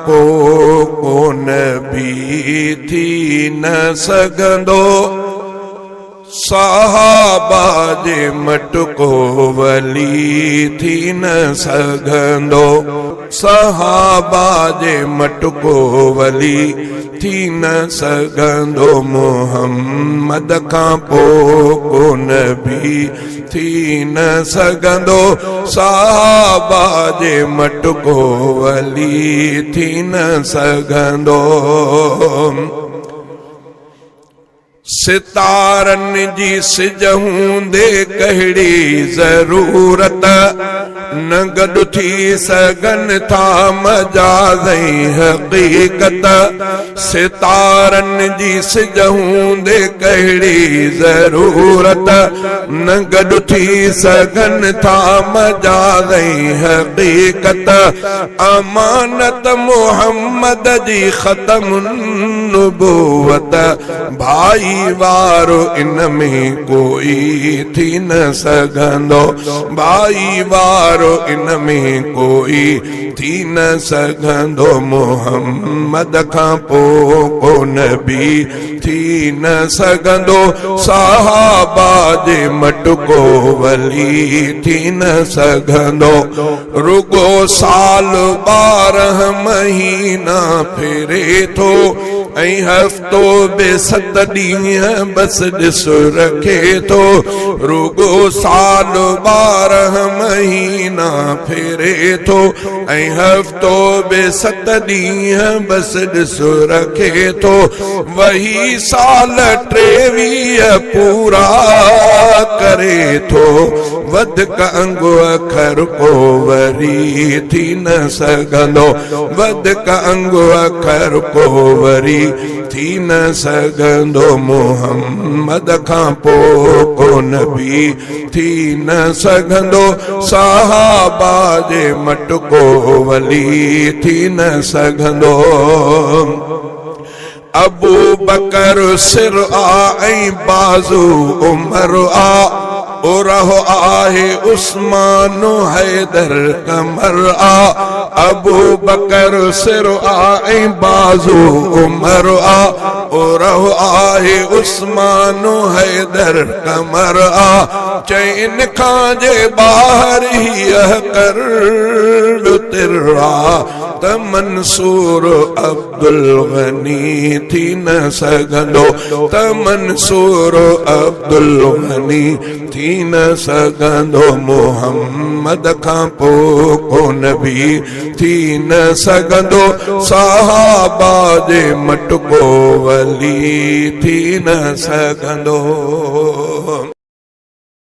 پوء ڪو نبي ٿي نه سگهندو، صحابه جي مٽ ڪو ولي ٿي نه سگهندو، صحابه جي مٽ ڪو ولي ٿي نه سگهندو، محمد کان پوء ڪو نبي ٿي نه سگهندو، صحابه جي مٽ ڪو ولي ٿي نه سگهندو. ستارن جي سج هوندي ڪهڙي ضرورت، نه گڏ ٿي سگهن ٿا مجاز ۽ حقيقت. ستارن جي سج هوندي ڪهڙي ضرورت، نه گڏ ٿي سگهن ٿا مجاز ۽ حقيقت. امانت محمد جي ختم النبوت، ڀائي وارو ان ۾ ڪوئي ٿي نه سگهندو، ڀائي وارو ان ۾ ڪوئي ٿي نه سگهندو، محمد کان پوء ڪو نبي ٿي نه سگهندو، صحابه جي مٽ ڪو ولي ٿي نه سگهندو. رڳو سال 12 مهينا ڦري ٿو ۽ هفتو به 7 ڏينهن بس ڏس رکي ٿو، رڳو سال 12 مهينا ڦري ٿو ۽ هفتو به 7 ڏينهن بس ڏس رکي ٿو، وهي سال 23 پورا ڪري ٿو، وڌڪ انگ اکر ڪو وري ٿي نه سگهندو، وڌڪ انگ اکر ڪو وري ٿي نه سگهندو، محمد کان پوء ڪو نبي ٿي نه سگهندو، صحابه جي مٽ ڪو ولي ٿي نه سگهندو. ابو بڪر سر آ ۽ بازو عمر آ، رهو آهي عثمان حيدر قمر آ، ابو بڪر سر آ ۽ بازو عمر آ، رهو آهي عثمان حيدر قمر آ، چئن کان جي ٻاهر هيء ڪر تر آ، ته منصور عبدالغني ٿي نه سگهندو، ته منصور عبدالغني ٿي نه سگهندو، محمد کان پوء ڪو نبي ٿي نه سگهندو، صحابه جي مٽ ڪو ولي ٿي نه سگهندو.